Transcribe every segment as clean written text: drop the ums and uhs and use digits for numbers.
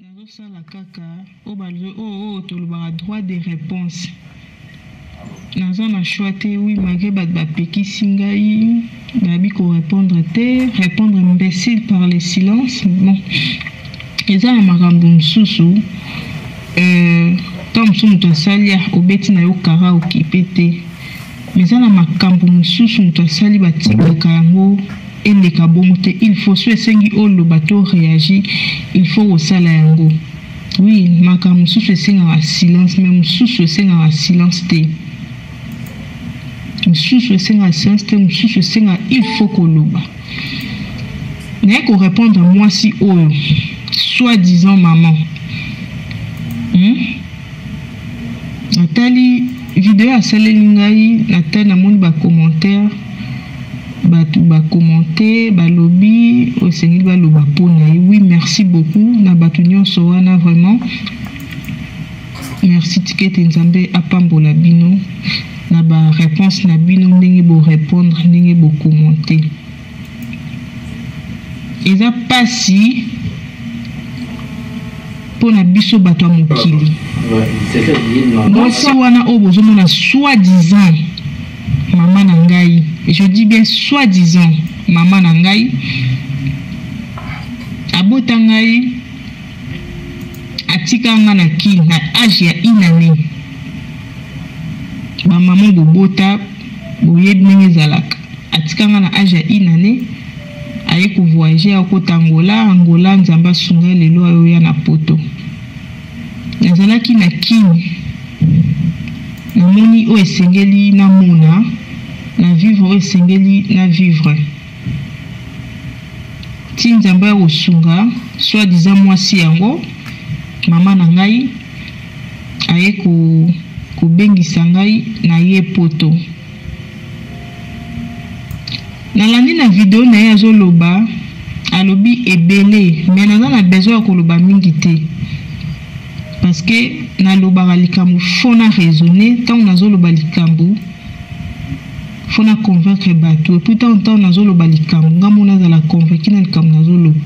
Nazosala kaka oyo balobi oyo oyo tolobaka droit de reponse. Naza na choix te oui malgre bato bapekisi ngai bayebi ko repondre te, repondre imbecile par le silence bon eza na makambo mosusu euh, ntango mosusu moto asali obeti na yo kara okipe te mais eza na makambo mosusu moto asali batikaka yango eleka bongo te il faut so esengi oloba to reagir il faut kosala yango oui makambo mosusu esengaka silence mais mosusu esengaka silence te mosusu esengaka silence te mosusu esengaka il faut koloba naye korépondre mwasi oyo soit disant maman hmm? Natali video asaleli ngai natali namoni ba commentaire bato ba commente balobi osengeli baloba mpo na ye oui merci beaucoup na bato nyonso wana vraiment merci tika ete nzambe apambola bino na ba réponse na bino ndenge bo répondre ndenge bo commente eza pasi mpo na biso bato ya mokili. Mwasi wana oyo bozomona soit disant mama na ngai, je dis bien soit disant mama na ngai, abota ngai atika nga na kin na age ya une année. Ba maman bobota boyebi ndenge ezalaka. Atika nga na age ya une annee aye ko voyager akota Angola, Angola Nzambe asunga ye lelo ayoya na poto. Nazalaki na kin namoni oyo esengeli namona na vivre oyo esengeli na vivre ti Nzambe aya kosunga soit disant mwasi yango mama na ngai aye ko kobengisa ngai na ye poto. Nalandi na video naye azo loba alobi ebele mais naza na besoin ya koloba mingi te parce que nalobaka likambo faut na raisonner tango nazo loba likambo faut na convaincre batu et puis tango tango nazo loba likambo nga moko nazala convaincu na likambo nazo loba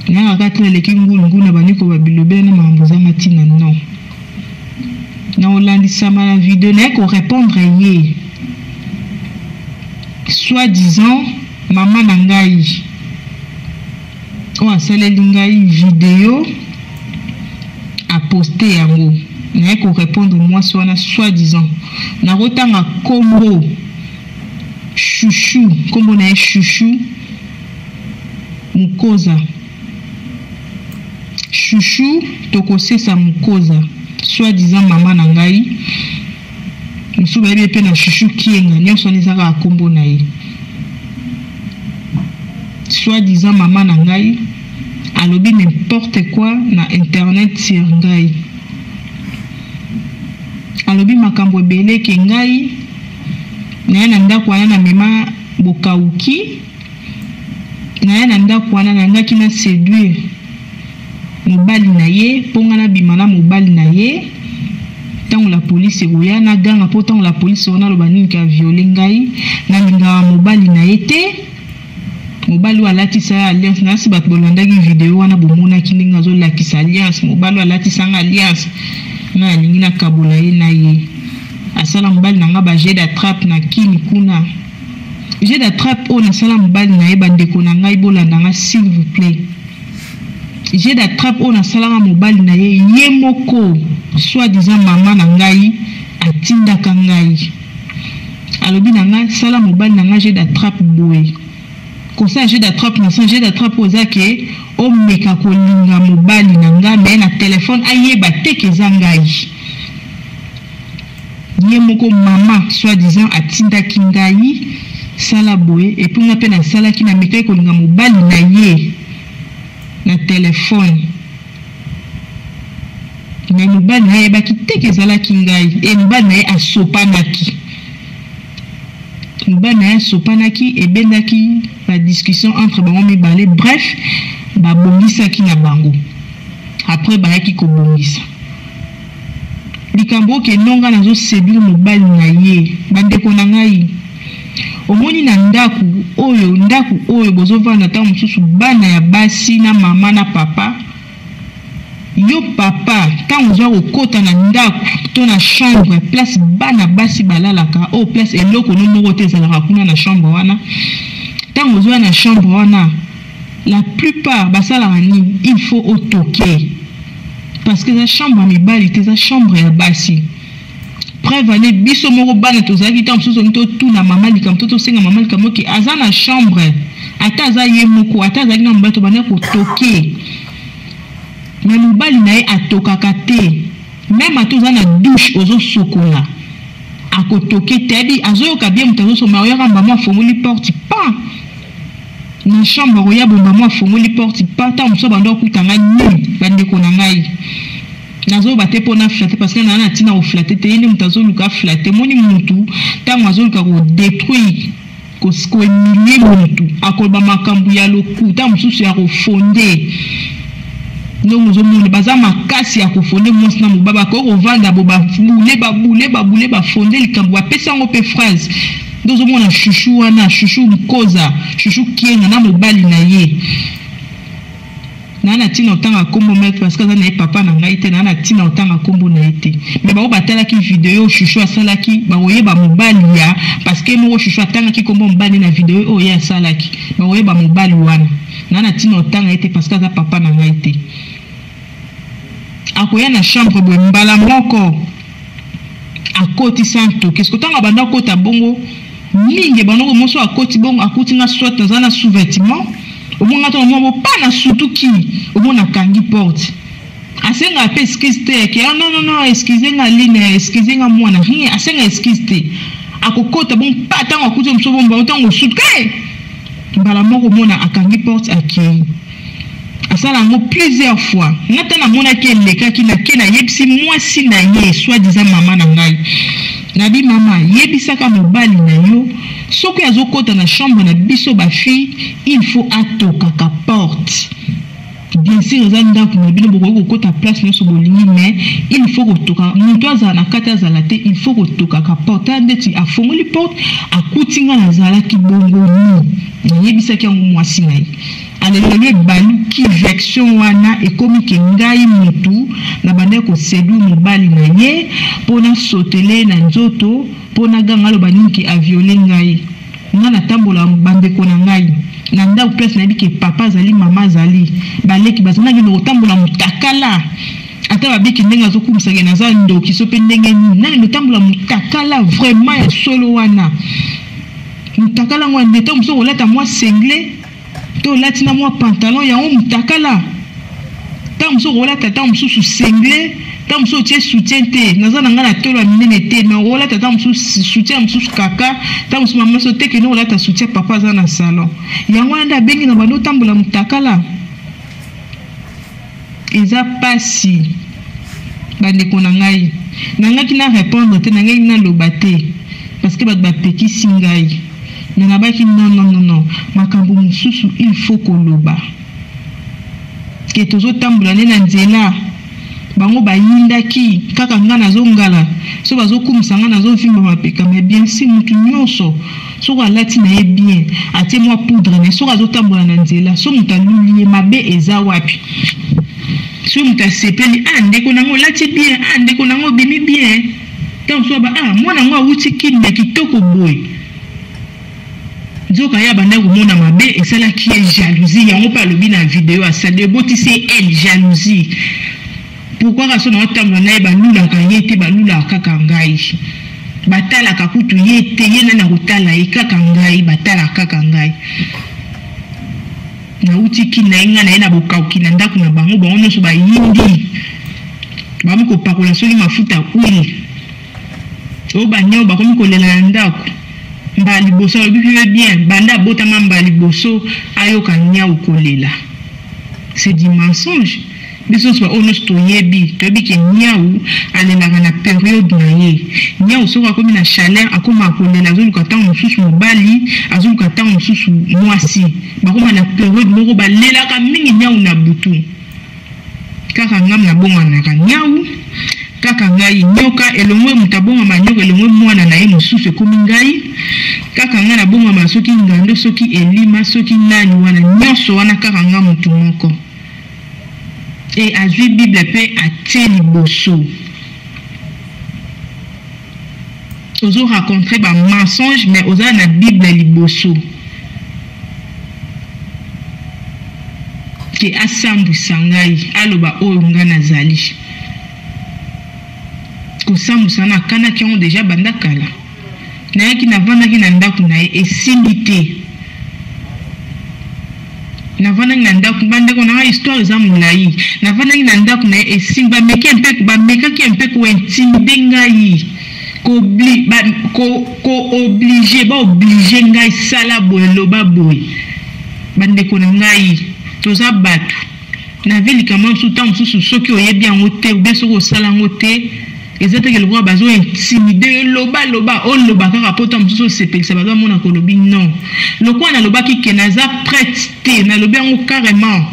nayaka kaka te naleki ngulu ngulu nabandi koloba bilobela na makambo ezanga tina non. Na kolandisama na video naye ko repondre ye soit disant mama na ngai oyo asaleli ngai video aposte yango naye ko repondre mwasi wana soit disant nakotanga kombo chouchou kombo na ye chouchou mukoza Chouchou tokosesa mukoza soit disant maman na ngai mosusu bayebi ye mpe na chouchou kienga nyonso wana eza kaka nkombo na ye soit disant maman na ngai alobi n'importe quoi na internet sur ngai alobi makambo ebele ke ngai naye na ndako wana na mema bokauki Naya na ndaku wana nalingaki na seduire mobali na ye po nga nabima na mobali na ye tango la police ekoya naganga po tango la police wana aloba nini ke a viole ngai nalingaka mobali na ye te mobali oyo alatisa ye alliance nasi bato bolandaki video wana bomonaki ndenge azolakisa alliance mobali oyo alatisa nga alliance nga nalingi nakabola ye na ye asala mobali na nga ba jeu d'attrape na kini kuna Jeu d'attrape oyo nasala mobali na ye ba ndeko na ngai bolanda nga s'il vous plait jeu d'attrape oyo nasalaka mobali na ye ye moko soit disant mama na ngai atindaka ngai alobi na ngai sala mobali na ngai jeu d'attrape boye kosala jeu d'attrape na sens jeu d'attrape oyo eza ke omeka kolinga mobali na ngai mais na telefone ayeba te ke eza ngai Ye moko mama soit disant atindaki ngai sala boye et puis nga pe nasalaki na mekaki kolinga mobali na ye na telephone mais mobali na ye ayebaki te ke ezalaki ngai et mobali na ye asopanaki mobali na ye asopanaki ebendaki ba discussion entre bango mibale bref babongisaki na bango après bayaki kobongisa Likambo oyo ke non nga nazo seduire mobali na ye ba ndeko na ngai omoni na ndaku oyo ndaku oyo bozo vanda tango mosusu bana ya basi na mama na papa. Yo papa tango oza kokota na ndaku to na chambre place bana basi balalaka oyo place eloko no moko te ezalaka kuna na chambre wana tango ozoya na chambre wana la plupart basalaka nini il faut otoke parce que eza chambre ya mibali te eza chambre ya basi. Preuve ane biso moko bana tozalaki ntango mosusu tolingi totuna mama likambo to tosenga mama likambo ke aza na chambre ata aza ye moko ata azalaki na mobali tobandaki kotoke mais mobali na ye atokaka te meme ata oza na douche ozosokola akotoke te ayebi azoyoka bien moto azosokola oyaka mbamo afongoli porte pa na chambre akoya bombamo afongoli porte pa ntango mosusu abanda okuta ngai nini bandeko na ngai. Nazoloba te po na flatter parce que naza na tina ko flatter te ye nde mutu azoluka a flatter omoni mutu tangu azoluka ko detruire ko humilier mutu akoloba makambu ya lokuta mususu ya ko fonde ndenge ozomona baza makasi ya kofonde mwasi na mobali bakoki kovanda bo babule babule babule bafonde likambo bapesi yango mpe phrase nde ozomona shushu wana shushu nkoza shushu kienga na mobali na ye. Naa na tina otanga kombo maitre parce que aza naye papa na ngai te naa na tina otanga kombo naye te mais baoyo batalaki video oyo chouchou asalaki bakoyeba mobali ya parce que ye moko chouchou atangaki kombo mobali na video oyo ye asalaki bakoyeba mobali wana naa na tina otanga ye te parce que aza papa na ngai te akoya na chambre boye mbala moko akoti sans toke siko ntango abanda akota bongo mingi ebanda komoso akoti bongo akuti nga soit naza na sous vêtement Omoni nga tango moko pa na sutuki omoni na kangi porte asenga pe excuse te ke ah non non non excuse nga Aline excuse nga mwana rien asenga excuse te akokota bon pa tango akuti mosusu bomba tango osutuka eh mbala moko omona akangi porte akei asala yango plusieurs fois nga ta namonaki elekaki nake nayebisi mwasi na ye soit disant mama na ngai nabi mama yebisaka mobali na yo Soki azo kota na chambre na biso ba fille il faut atokaka porte bien sur eza ndaku na bino bokoki kokota place nionso bolingi mais il faut kotoka mutu azala na kati azala te il faut kotokaka porte tala ndeti afongoli porte akuti nga nazalaki bongo nu nayebisaki yango mwasi na ye ale lelo ebaluki version wana ekomi ke ngai mutu na bandaki ko seduire mobali na ye po na sotele ye na nzoto Po na ganga aloba nini ke a viole ngai? Nga na tambola ba ndeko na ngai na ndaku place nayebi ke papa azali mama azali ba leki bazali nakende kotambola mutakala ata ba biki ndenge azo kumisa ke naza ndoki so pe ndenge nini nakende kotambola mutakala vraiment ya solo wana mutakala ngo ya nde tango mosusu okolata mwa sengle to olati na mwa pantalon yango mutakala ntango mosusu okolata ntango mosusu sengle ntango mosusu otie soutien te naza na ngai na tolo ya minene te mais okolata ntango mosusu soutien mosusu kaka ntango mosusu mama so te kende kolata soutien papa aza na salon yango wana nde abengi na bando otambola mutakala Eza pasi ba ndeko na ngai. Nangaki na repondre te nangaki naloba te parce que batu bapekisi ngai mais nabaki non non non non makambo mosusu il faut koloba ke tozotambola nde na nzela bango bayindaki kaka ngai nazongala so bazokumisa ngai nazovimba mapeka mais bien si mutu nyonso Soki alati na ye bien, atie mwa poudre na ye, soki azo tambola na nzela, soki moto aluli ye, mabe eza wapi? Soki moto asepeli, ah ndeko na nga olati bien, ah ndeko na nga obimi bien, tango mosusu aba ah mwana yango awuti kin mais kitoko boye. Nzoka ye abandaki komona mabe, esalaki ye jalousie, yango pe alobi na video asali, ebotisi ye haine, jalousie. Pourquoi kaka soki naotambola naye balulaka ye te balulaka kaka ngai batalaka kutu ye te ye nani akotala ye kaka ngai batalaka kaka ngai nauti kin na ye ngai na ye na bokauki na ndako na bango bango nyonso bayindi bakomi kopakola soki mafuta huile oyo banyau bakomi kolela na ndako mbala liboso alobi mpe bien banda abotama mbala liboso ayoka nyau kolela c'est du mensonge Biso nionso ba oyo nionso toyebi, toyebi ke niawu alelaka na periode na ye. Niawu soki akomi na chaleur akomaka kolela azoluka tango mosusu mobali, azoluka tango mosusu mwasi. Bakoma na periode moko balelaka mingi niawu na butu. Kaka nga nabonganaka niawu, kaka ngai nyoka elongwe moto abongama nyoka elongwe mwana na ye mosusu ekomi ngai, kaka nga nabongama soki ngando soki elima soki nani wana nionso wana kaka nga mutu moko. E azwi Bible mpe atie liboso. Ozo raconter ba mensonges mais oza na Bible liboso. Ke asambwisa ngai, aloba oyo ngai nazali. Kosambwisa wana akanaki yango dejà banda kala. Nayaki navandaki na ndako na ye esimbi te. Navandaki na ndako bandeko na ngai histoire eza molayi. Navandaki na ndako na ye esimbi bameki un peu bamekaki un peu ko intimider ngai ko ba ko ko obliger ba obliger ngai sala boye loba boye. Bandeko na ngai toza batu na vie likambo mosusu ntango mosusu soki oyebi yango te ou bien soki osala yango te Eza te ke lokola bazo intimider yo loba loba oloba kaka po tango mosusu osepelisa bato bamona ke olobi non. Lokola nalobaki ke naza prete te nalobi yango carrement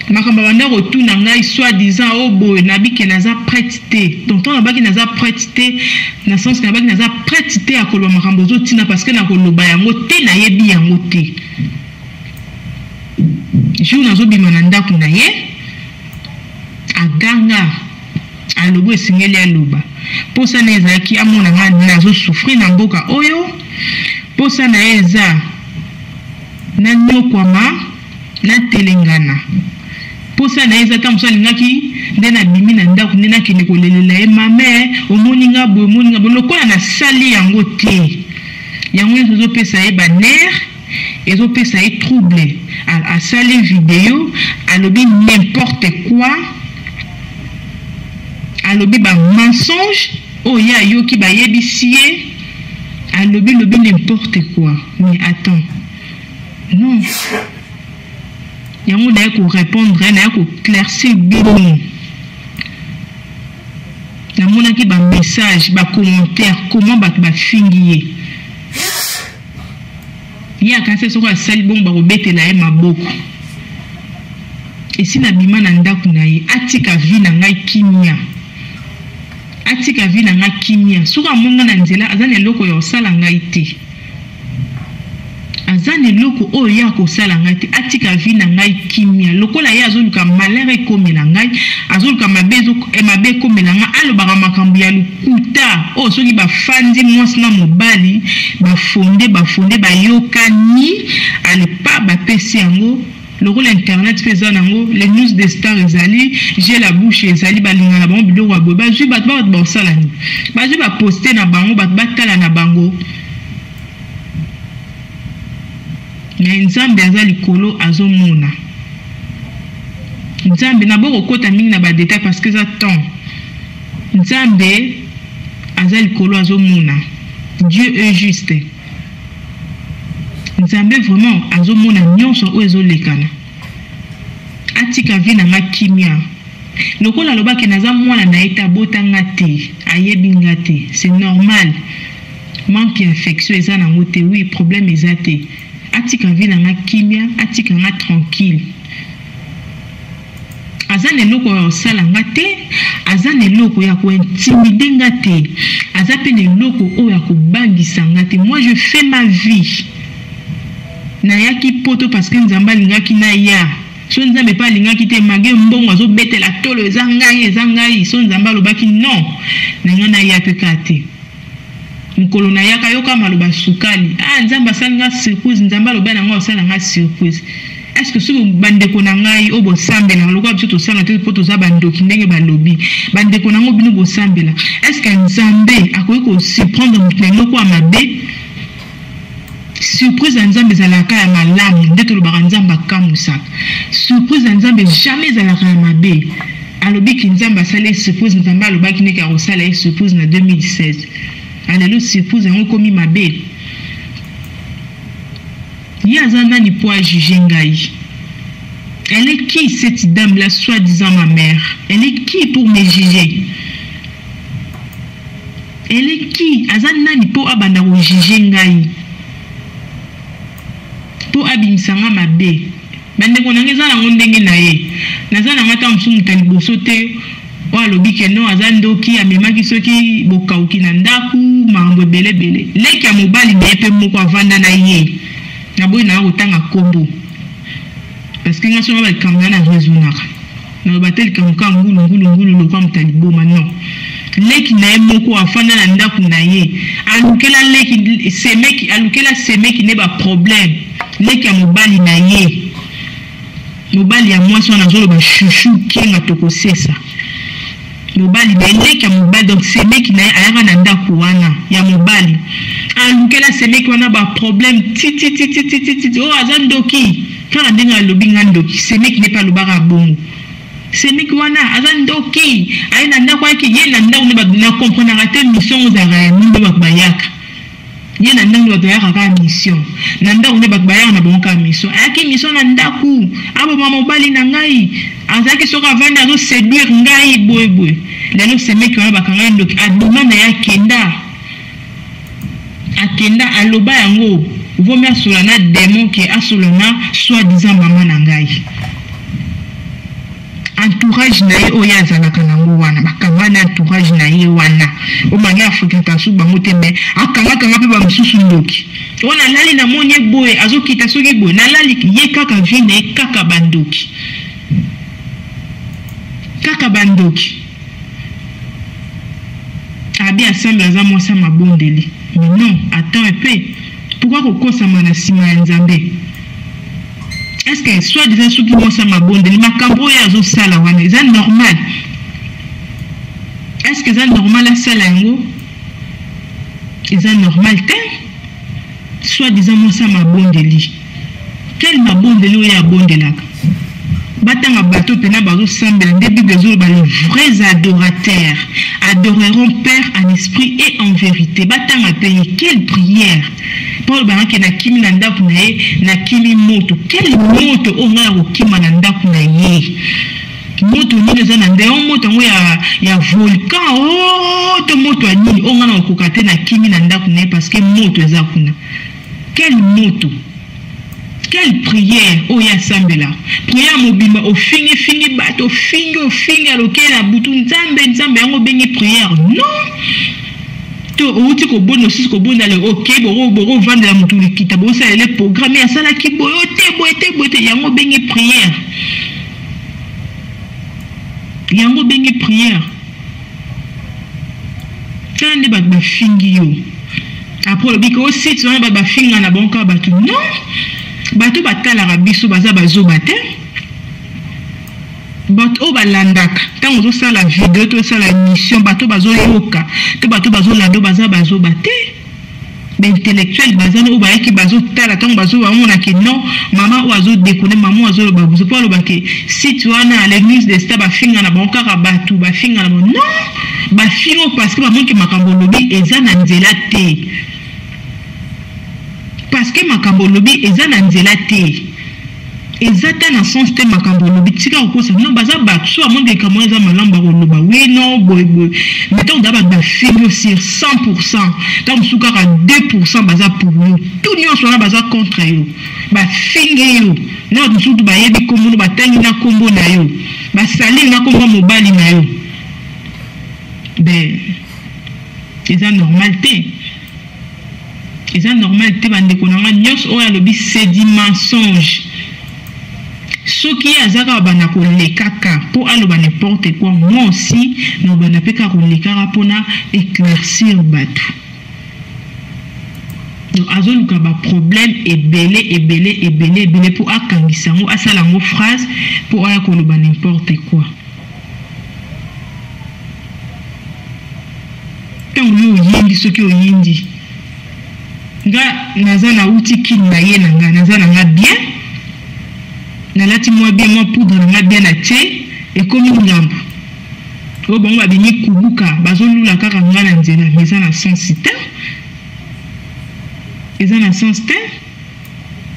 makambo abanda kotuna ngai soit disant oh boye nabi ke naza prete te donc tango nalobaki naza prete te na sens ke nalobaki naza prete te ya koloba makambo ozotina parce que nakoloba yango te nayebi yango te. Jour nazobima na ndako na ye aganga. Alobi esengeli aloba. Posa naye ezalaki amona nga nazo souffrir na mboka oyo. Posa naye eza na niokwama, na telengana. Posa naye eza tango mosusu alingaki nde na bimi na ndaku nde nakende kolelela ye mame omoni nga boye omoni nga boye lokola nasali yango te yango nionso ezo pesa ye ba nerfs ezo pesa ye trouble asali video alobi n'importe quoi. Alobi ba mensonges oyo ye ayoki bayebisi ye alobi lobi n'importe quoi mais attends non yango naye ko repondre naye ko claircir bino namonaki ba message ba commentaire comment bato bafingi ye Ye akanisi soki asali bongo bakobetela ye maboko. Esi nabima na ndaku na ye atika vie na ngai kimia. Atika vie na ngai kimia. Soki amoni ngai na nzela aza na eloko ya kosala ngai te. Aza na eloko oyo ye akosala ngai te. Atika vie na ngai kimia. Lokola ye azoluka malheur ekomela ngai, azoluka mabe mabe ekomela ngai, alobaka makambo ya lokuta oyo soki bafandi mwasi na mobali ba fonde ba fonde bayokani ale pa bapesi yango lokola internet mpe eza nango les news de star ezali j'ai la bouche ezali balinga na bango biloko ya boye bazwi bato bato bakosala nini bazwi baposte na bango bato batala na bango mais nzambe aza likolo azomona nzambe nabo kokota mingi na badetail parce que eza temps Nzambe aza likolo azo mona Dieu est juste Nzambe vraiment azo mona nionso oyo ezo lekana atika vie na nga kimia lokola aloba ke naza mwana na ye te abota nga te ayebi nga te c'est normal manque ya affection eza nango te oui problème eza te atika vie na nga kimia atika nga tranquille. Aza na eloko ya kosala nga te, aza na eloko ya ko intimider nga te, aza pe na eloko oyo ya kobangisa nga te. Moi je fais ma vie. Nayaki poto parce que Nzambe alingaki naya. Soki Nzambe pe alingaki te malgre mbongo azo betela tolo eza ngai eza ngai, soki Nzambe alobaki non na nga naya pe kaka te. Mokolo nayaka yoka maloba sukali ah Nzambe asali nga surprise Nzambe aloba na nga osala nga surprise est ce que soki bandeko na ngai oyo bosambelaka lokola biso tosala te mpo toza bandoki ndenge balobi bandeko na ngo bino bosambela est ce que Nzambe akoki ko surprendre moto na eloko ya mabe surprise ya Nzambe ezalaka ya malamu nde tolobaka Nzambe akamwisaka surprise ya Nzambe jamais ezalaka ya mabe Alobi ki nzambe asali ye surprise nzambe alobaki nde ke akosala ye surprise na 2016 alelo surprise yango ekomi mabe ye aza nani po a juge ngai elle est qui cette dame là soit disant ma mère elle est qui pour me juger elle est qui aza nani po abanda ko juger ngai po abimisa nga mabe Ba ndeko na nga eza nango ndenge naye. Naza na nga tango mosusu moto ya liboso te oyo alobi ke non aza ndoki amemaki soki bokawuki na ndaku makambo ebele ebele. Leki ya mobali naye pe moko avanda na ye naboyi nanga kotanga kombo parce que nga soki ba likambo na raisonnaka. Naloba te likambo kaka ngulu ngulu ngulu lokwa moto ya liboma non. Leki na ye moko afanda na ndaku na ye alukela leki semeki alukela semeki ne ba problème leki ya mobali na ye mobali ya mwasi wana azoloba chouchou kenga tokosesa mobali na ye leki ya mobali donc semeki na ye ayaka na ndaku wana ya mobali alukela semeki wana ba problème titititititi oyo oh, aza ndoki kaka ndenge alobi nga ndoki semeki nde mpe alobaka bongo Semeki wana aza ndoki aye na ndako ayaki ye na ndako nde bato na comprenaka te mission ozalaka ya nini nde bato bayaka ye na ndako nde bato bayaka kaka mission na ndako nde bato bayaka na bango kaka mission ayaki mission na ndako aboma mobali na ngai azalaki soki avandi azo seduire ngai boye boye lelo semeki wana bakanga ye ndoki abima na ye akenda akenda aloba yango vomi asola na demon ke asola na soit disant mama na ngai entourage na ye oyo azalaka nango wana bakanga na entourage na ye wana omange afréquentation bango te mais akangakanga mpe bamosusu ndoki oyo nalali namoni ye boye azokita soki boye nalali ye kaka vie na ye kaka bandoki kaka bandoki Abi asambe aza mwasi ya mabondeli mais non attends un peu pourquoi kokosama na sima ya Nzambe est ce que soit disant soki mwasi ya mabondeli makambo oyo azosala wana eza normal est ce que eza normal asala yango eza normal te soit disant mwasi ya mabondeli quel mabondeli oyo abondelaka batanga bato mpena bazosambela nde bible ezoloba les vrais adorateurs adoreront père en esprit et en vérité batanga mpe ye quelle prière mpo alobaka ke nakimi na ndako na ye nakimi moto quel moto oyo ngai nakokima na ndako na ye moto nini eza na nde o moto yango ya, ya volcan o oh, to moto ya nini oyo ngai nakokoka te nakimi na ndako na ye parce que moto eza kuna quel moto quelle prière oyo ye asambela prière mobimba ofingi fingi bato ofingi ofingi alokeli na butu nzambe nzambe yango obengi prière non to outi kobonda osusu kobonda le ok bokovandela motu likita bosalele programme asalaki boye o te boye te boye te yango obengi prière yango obengi prière tala nde bato bafingi yo après olobi ke osite wana bato bafinga na bango kaka bato non bato batalaka biso baza bazoba te bato oyo balandaka ntango ozosala video to osala émission bato bazoyoka to bato bazolanda oyo baza bazoba te baintellectuel baza oyo bayaki bazotala ntango bazobamona ke non mama oyo azodekone mama oyo azoloba bozo mpo aloba ke site wana les news de star bafinga na bango kaka bato bafinga na bango non bafinga oyo parce que bamoni ke makambo olobi eza na nzela te parce que makambo olobi eza na nzela te eza ta na sens te makambo olobi tika kokosa non baza bato so bamoni likambo wana eza malamu bakoloba oui non boye boye mais ntango da bato bafingi yo sur 100 pourcent ntango mosusu kaka 2 pourcent baza pour yo tout nyonso wana baza contre yo bafingi yo na bato mosusu bayebi nkombo no batangi na nkombo na yo basaleli na nkombo ya mobali na yo ben eza normal te eza normal te bandeko na nga nyonso oyo alobi c'est du mensonge soki ye aza kaka banda kolekaka mpo aloba n'importe quoi moi aussi nakobanda mpe kaka kolekaka mpona éclaircir bato donc azoluka baproblème ebele ebele ebele ebele mpo akangisa yango asala yango phrase mpo aya koloba n'importe quoi Ntango yo oyindi soki oyindi nga naza nauti kin na ye na nga naza na nga bien nalati mwa bien mwa poudre na nga bien na tie ekomi ngambo oyo bango babimi kubuka bazolula kaka nga na nzela mais eza na sens te eza na sens te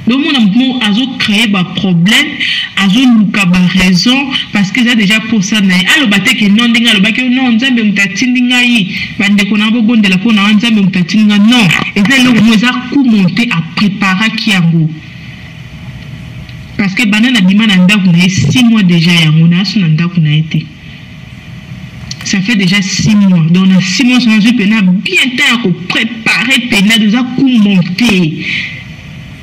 Bomona moto moko azo créer ba problème, azoluka ba raison parce que eza déjà posa na ye. Aloba te ke non ndenge alobaki oh non Nzambe moto atindi ngai, bandeko na bobondela mpo na Nzambe moto atindi ngai. Non, eza eloko moko eza coup monté, a préparaki yango. Parce que banda na bima na ndako na ye 6 mois déjà yango na aso na ndako na ye te. Ça fait déjà 6 mois. Donc na 6 mois nazwi pena bien temps ya ko préparer pena eza coup monté.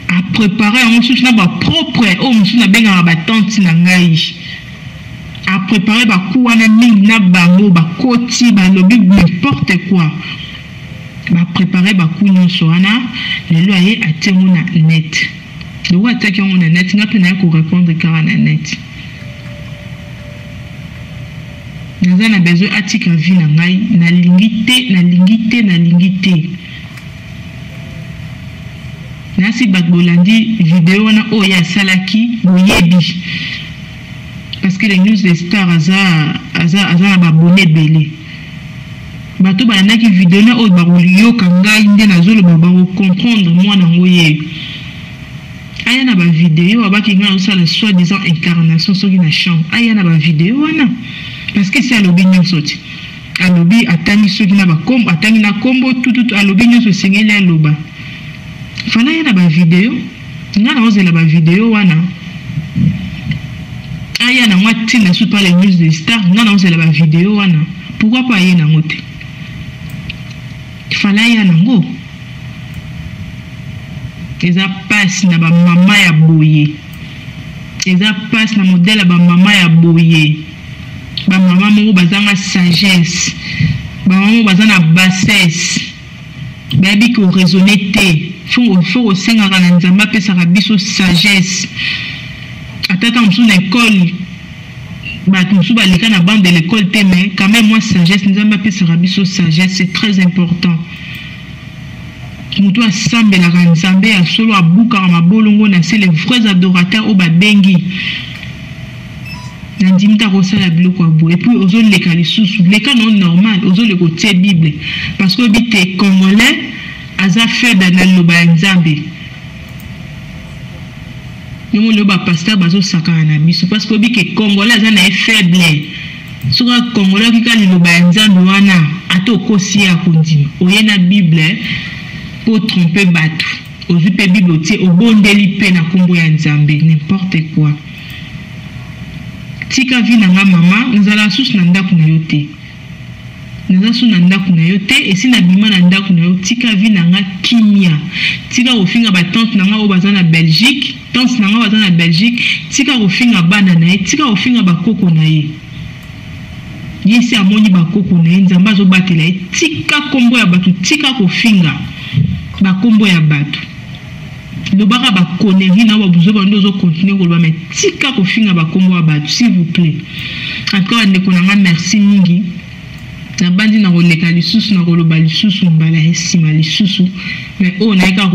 A préparer yango mosusu na ba propre oyo mosusu nabengaka ba tante na ngai. A préparer ba coups wana mingi na bango bakoti balobi n'importe quoi. Ba préparer ba coups nyonso wana lelo aye atie yango na net. Lokola atiaki yango na net nga pe naye ko répondre kaka na net. Naza na besoin atika vie na ngai nalingi te nalingi te nalingi te. Nasi bato bolandi video wana oyo ye asalaki boyebi parce que les news des stars aza aza aza na ba abonne ebele bato balandaki video na oyo bakoyoka ngai nde nazoloba bako comprendre mwana yango ye aya na ba video abaki ngai nazosala soit disant incarnation soki na chambre aya na ba video wana parce que esi alobi nyonso ti Alobi atangi soki na ba kombo atangi na kombo tututu alobi nionso esengeli aloba fallait aya na ba video nga naozela ba video wana aya nango atinda su pa les news de star nga naozela ba video wana pourquoi pas aye nango te fallait aya nango eza pasi na ba mama ya boye eza pasi na modèle ya ba mama ya boye. Ba mama moko bazanga sagesse, ba mama moko baza na bassesse, bayebi ko raisonner te. Faut faut kosengaka na Nzambe apesaka biso sagesse. Ata tango mosusu na ecole bato mosusu baleka na banc de l'école te mais quand même mwa sagesse Nzambe apesaka biso sagesse, c'est très important. Moto asambelaka Nzambe ya solo abukaka mabolongo na se les vrais adorateurs oyo babengi Nandimi te akosala biloko ya boye epuis ozo leka lisusu leka na yo normal ozo leka otie bible parce que oyebi te congolais aza faible na liloba ya nzambe yo moni lelo ba pasteur bazo sakana na biso parce que oyebi ke congolais aza na ye faible soki congolais ayoki kaka liloba ya nzambe wana ata okosi ye akondima oye na bible po tromper batu ozwi pe bible otie obondeli pe na kombo ya nzambe n'importe quoi. Tika vie na nga mama, nazalaka susu na ndaku na yo te. Naza susu na ndaku na yo te, esi na bima na ndaku na yo, tika vie na nga kimia. Tika kofinga ba tante na nga oyo baza na Belgique, tante na nga oyo aza na Belgique, tika kofinga bana na ye, tika kofinga ba koko na ye. Ye esi amoni ba koko na ye, Nzambe azo batela ye, tika kombo ya batu, tika kofinga ba kombo ya batu. Lobaka ba conneries na yo ba buzoba nde ozo continuer koloba mais tika kofinga ba kombo ya batu s'il vous plait. En tout cas ba ndeko na nga merci mingi. Nabandi na koleka lisusu na koloba lisusu mbala ya sima lisusu mais oyo naye kaka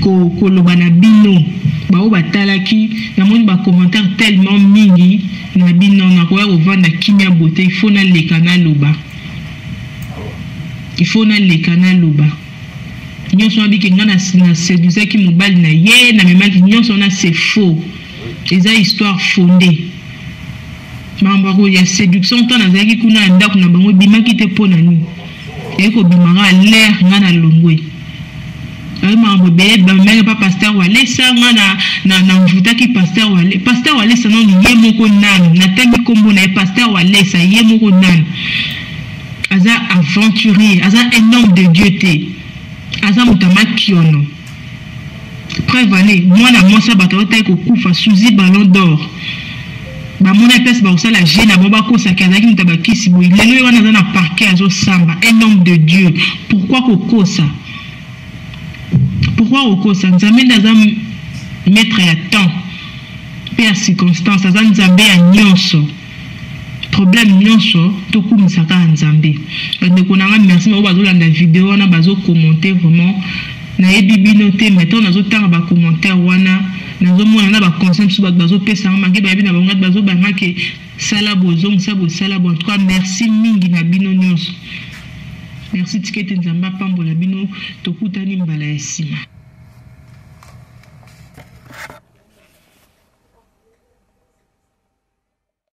ko koloba na bino ba oyo batalaki namoni ba commentaires tellement mingi na bino nakoya kovanda kimia boye te il faut naleka naloba il faut naleka naloba. Nionso wana bike nga na seduisaki mobali na ye na memaki nionso wana c'est faux eza histoire fondee makambo ya seduction ntango nazalaki kuna na ndako na bango ebimaki te mpo na nini eye kobima nga l'air nga na longwe ayo makambo ebele bamemaki pa pasteur walesa nga na, na, na mvutaki pasteur wale pasteur walesa nanu ye moko nanu natangi nkombo na ye pasteur walesa ye moko nanu Aza aventurier, aza un homme de Dieu te. Aza moto ya makiono. Preuve ane mwana mwasi ya bato autaki kokufa Suzy Ballon d'or. Bamona place bakosala jeu na bango bakosa ke azalaki moto ya bakisi boye. Lelo ye wana aza na parquet azosamba. Un homme de Dieu. Pourquoi kokosa? Pourquoi kokosa? Nzambe nde aza maître ya temps pe ya circonstance, aza Nzambe ya nyonso. Problème nionso tokumisa kaka nzambe. Ba ndeko na nga merci ba oyo bazo landa video wana bazo commenter vraiment nayebi bino te mais tango nazo tanga ba commentaire wana nazo mona na ba conseil mosusu batu bazo pesa nga malgre bayebi na bango nga te bazo banga ke sala boye zongisa boye sala boye en tout cas merci mingi na bino nionso merci tika ete nzambe apambola bino tokutani mbala ya sima.